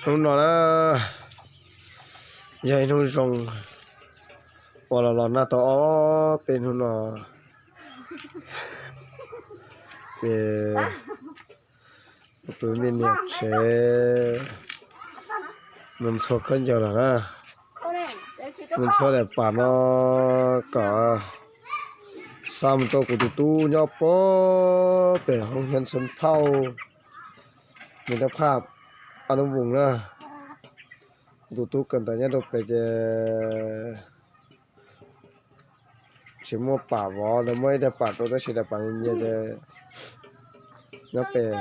Hnub no na, yog ib hnub zoo uas los los nag tau ob peb hnub no, ces kuv tus me niam tsev mus ntxhua khaub ncaws lawm na, mus ntxhua daim pam no kom xa mus rau kuv tus tub nyob puag pem hoob hiab Xeev Phauj, nws rab phaj ob nub voos na. Kuv tus tub kawm ntawv nyob rau pem ces tsis muaj pam vov, lawv muab ib daim pam rau tab sis daim pam nyias nyias ces nyob pem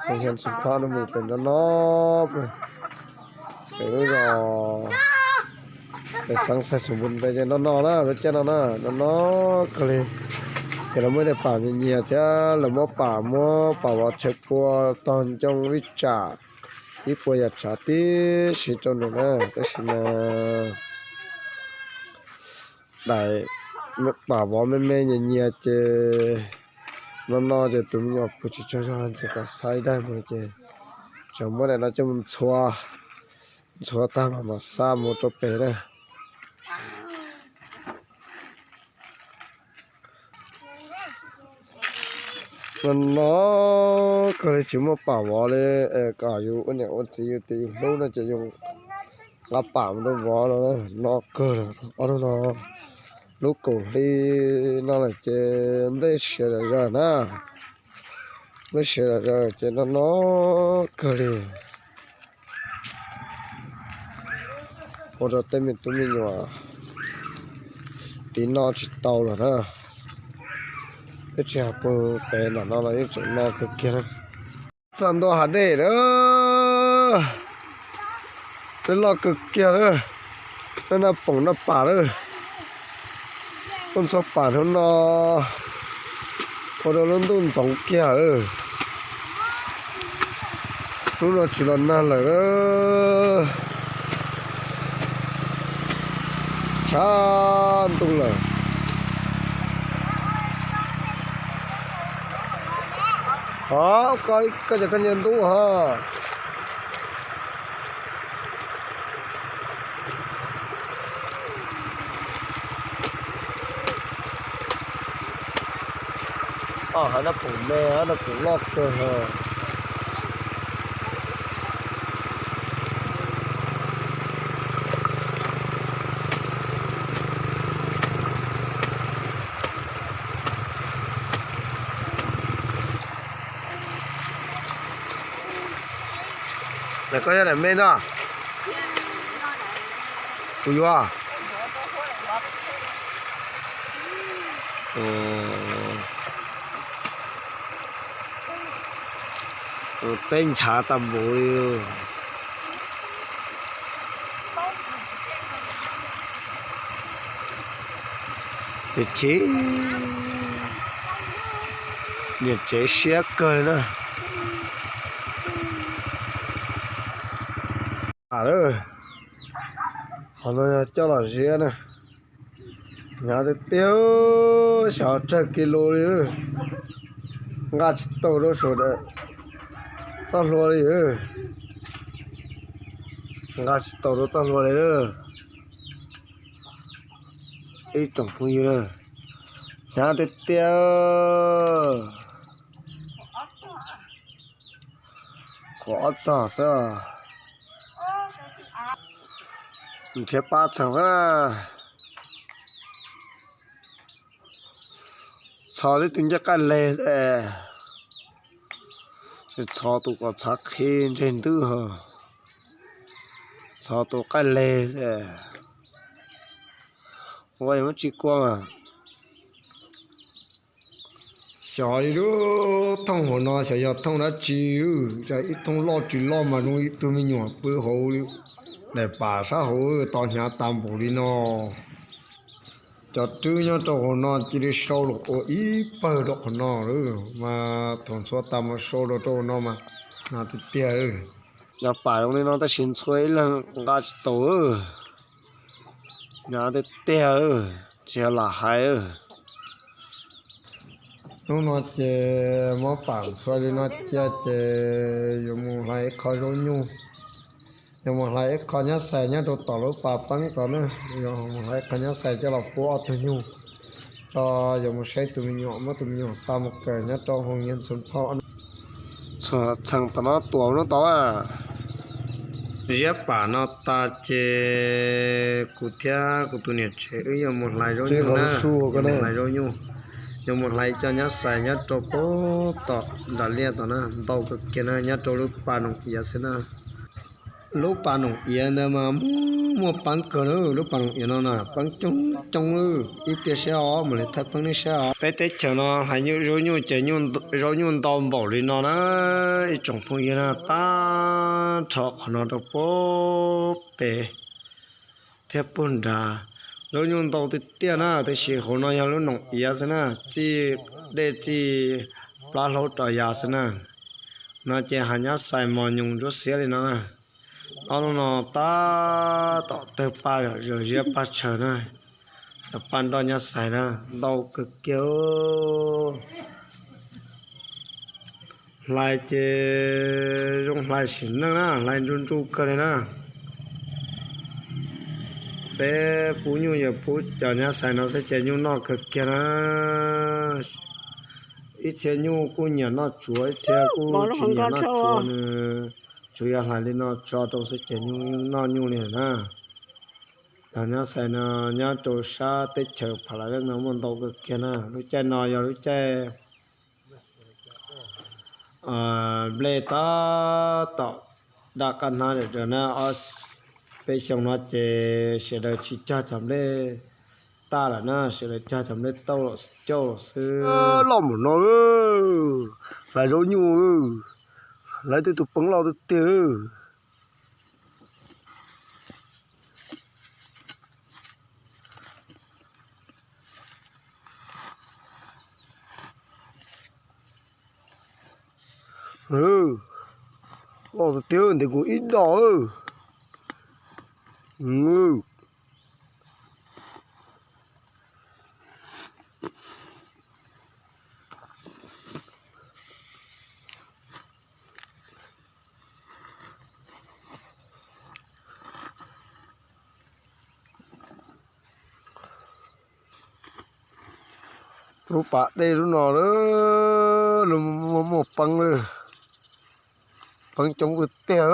hoob hiab Xeev Phauj no mus pem no no, pem lub zos pem xeev Xais Xus Npus Ntais ces no no na, lub caij no na, no no kawg li. Ces lawv muab daim pam nyias nyias thiab lawv muab pam, muab pam vov tshav pua tog ncoo ib tsam ib puas yam tsav tib si rau nws na, tab sis mas daim pam vov me me nyias nyias ces no no ces tus me nyuam pw tsis tsaug zog ces kom xa ib daim mus ces tseem muab daim no coj mus ntxhua, ntxhua tag los mam xa mus rau pem na. No no kawg li tsis muaj pam vov li, kom yus ua niam ua txiv yus tias yus hlub no ces yus nqa pam mus rau vov no, no kawg li. Ob hnub no lub kaum hli no lawm ces nplej siav zom zaws na, nplej siav zom zaws ces no no kawg li. Ua rau tej me tub me nyuam tiv no tsis tau lawm na. Twb tsis hais pem nram no los yeej tseem no kawg kiag na. Txog ntua hav dej na, dej loj kawg kiag na, dej naj poom naj pam na. Tuaj ntxhua pam hnub no ua rau lub ntuj ntxoov kiag lawm. Hnub no tsis los nag lawm, tshav ntuj lawm. Hov, koj cov koj nyias ntub ho. Os, hov noj pum me, noj pum loj kawg. Koj yog daim me ntag. Kuv yuav. Teb nchav tag npaum li. Tiam sis niam tsev siab kawg li na. Qhov no yog coj los ziab na. Hnyav tiag tiag, xyov tsawg kis lus li. Nqa tsis tau rau saum txoj hlua li. Nqa tsis tau rau txoj hlua li. Ib tsoom phooj ywg na, hnyav tiag tiag. Khuam ob txog xwb, nrhiav pab txheem xwb na. Txhos tib tug ncej qaij leg, txhos tus kom txhav qhi ntseg ntwb, txhos tus qaij leg. Ua muab tsis kua mas. Xyov li lub thooj hauv no xyov yog thooj dab tsi, ib thooj loj tsis loj mas zoo ib tug me nyuam pw hauv daim pam sab hauv, tos hnyav tas npaum li no. Cov rwb nyob rau hauv no cia li sau los ua ib pawg rau qhov no lawm mas thaum ntxhua tas mas sau los rau hauv no mas hnyav tiag tiag. Cov pam zoo li no tab sis ntxhua ib leeg nqa tsis tau, hnyav tiag tiag, tsis yog lam hais. Hnub no ces muab pam ntxhua li no cia ces yuav mus hlais ib qho zaub nyuj. Yuav mus hlais ib qho nyab xais nyob rau tom lub pas peeb tod na. Yuav mus hlais ib qho nyab xais coj los pub ob tug nyuj, tso yuav mus saib tus me nyuam, muab tus me nyuam xa mus kawm nyob rau hoo nyiaj ntxhua phauj. Txheej tom no tuam no tod a. Ziab pam no tas ces kuv thiab kuv tus niam tsev wb yuav mus hlais zaub nyuj na. Hlais zaub nyuj, yuav mus hlais cov nyab xais nyob rau pem tom nram liaj tod na, ntau kawg kiag na, nyob rau lub pas noom iav xwb na. Lub pas noom iav ntawd mas muaj peeb kawg na, lub pas noom iav no na peeb coob coob, ib pliag saib os, mam li thaij peeb nej saib os. Peb teb chaws no hlais zaub nyuj ces zaub nyuj ntau npaum li no na, ib tsoom phooj ywg na, tag nrho qhov no rau pem thiab puag nrad. Zaub nyuj ntau tiag tiag na, tab sis hauv no yog lub noom iav xwb na, txij dej txij plab hlaub rau yav xwb na. No ces hav nyab xais mos nyoos ntsuab xiab li no na. Ob lub no tab tom tawg paj zom zaws ziab paj tshaws na, cov paj nroj nyab xais na, ntau kawg kiag. Hlais ces zoo hlais sim neej na, hlais ntsuj ntsuj kawg li na. Peb pub nyuj yog pub cov nyab xais no xwb ces nyuj noj kawg kiag na. Ib txhia nyuj kuj nyiam noj tsuav, ib txhia kuj tsis nyiam noj tsuav, nws tsuas yog hlais li no tso rau xwb ces nyuj noj nyuj li na. Cov nyab xais no nyob rau sab teb chaws Pha La Veej no muaj ntau kawg kiag na. Lub caij no yog lub caij nplej tab tom daj qab hnab zom zaws na. Ob peb xyoo no ces sawv daws tsis cog cov nplej taj lawm na, sawv daws cog cov nplej tauj los cauj los xwb. Loj npaum no, hlais zaub nyuj, hlais tej tus peeb loj tiag tiag. Loj tiag tiag, ntev kuv ib dos. Lub pas dej lub no, lub muaj muaj peeb lawm, peeb coob tiag tiag.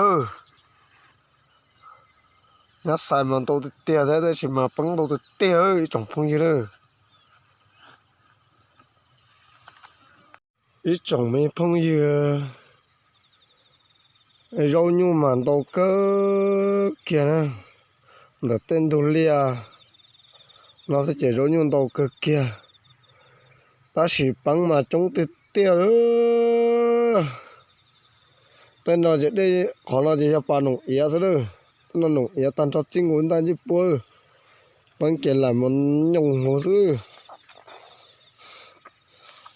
Nyab xais mas ntau tiag tiag thiab, tab sis mas peeb ntau tiag tiag ib tsoom phooj ywg lawm. Ib tsoom me phooj ywg, zaub nyuj mas ntau kawg kiag na. Ntawm tej ntug liaj no xwb ces zaub nyuj ntau kawg kiag, tab sis peeb mas coob tiag tiag lawm. Tej no ces dej, qhov no ces yog pas noom iav xwb lawm. Tej no noom iav tag nrho txij nkaus ntaj ncej puab lawm. Peeb ces lam mus nyoos hauv xwb lawm.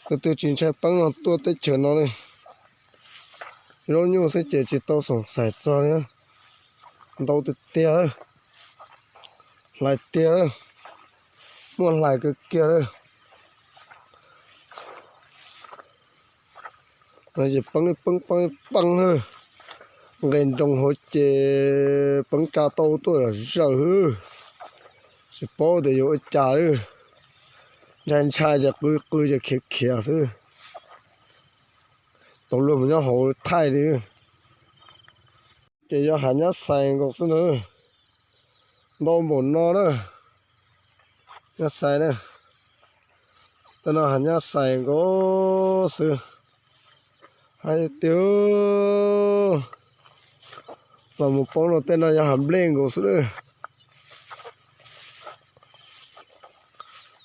Tus twg tsis ntshai peeb no tuaj teb chaws no li. Zaub nyuj xwb ces tsis tau xoom xaim txog li. Ntau tiag tiag, hlais tiag, muaj hlais kawg kiag lawm. No ces peeb peeb peeb peeb lawm. Nqes nroos hauv ces peeb tsa tau tuaj zom zaws xwb. Tsis paub tias yuav ua cas li. Ntshai ntshai ces qw qw ces khiav khiav xwb. Tau luag mus nyob hauv thaij li. Ces yog hav nyab xais nkaus xwb na. Ntau npaum no na. Nyab xais na. Tej no hav nyab xais nkaus xwb. Hais tias los mus poob rau tej no yog hav nplej nkaus xwb lawm.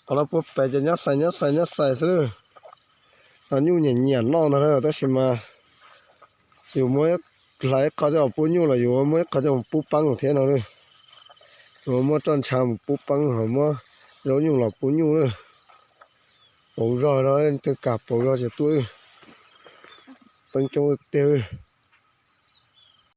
Qhov no puag pem ces nyab xais nyab xais nyab xais xwb lawm. Nyuj nyiam nyiam noj ntag na, tab sis mas yus muab hlais ib qho coj mus pub nyuj los yus muab ib qho coj mus pub peeb thiab no. Yus muab roj ntsha mus pub peeb ho muab zaub nyuj los pub nyuj lawm. Pauv zog no, leej twg kam pauv zog ces tuaj. Peeb coob tiag.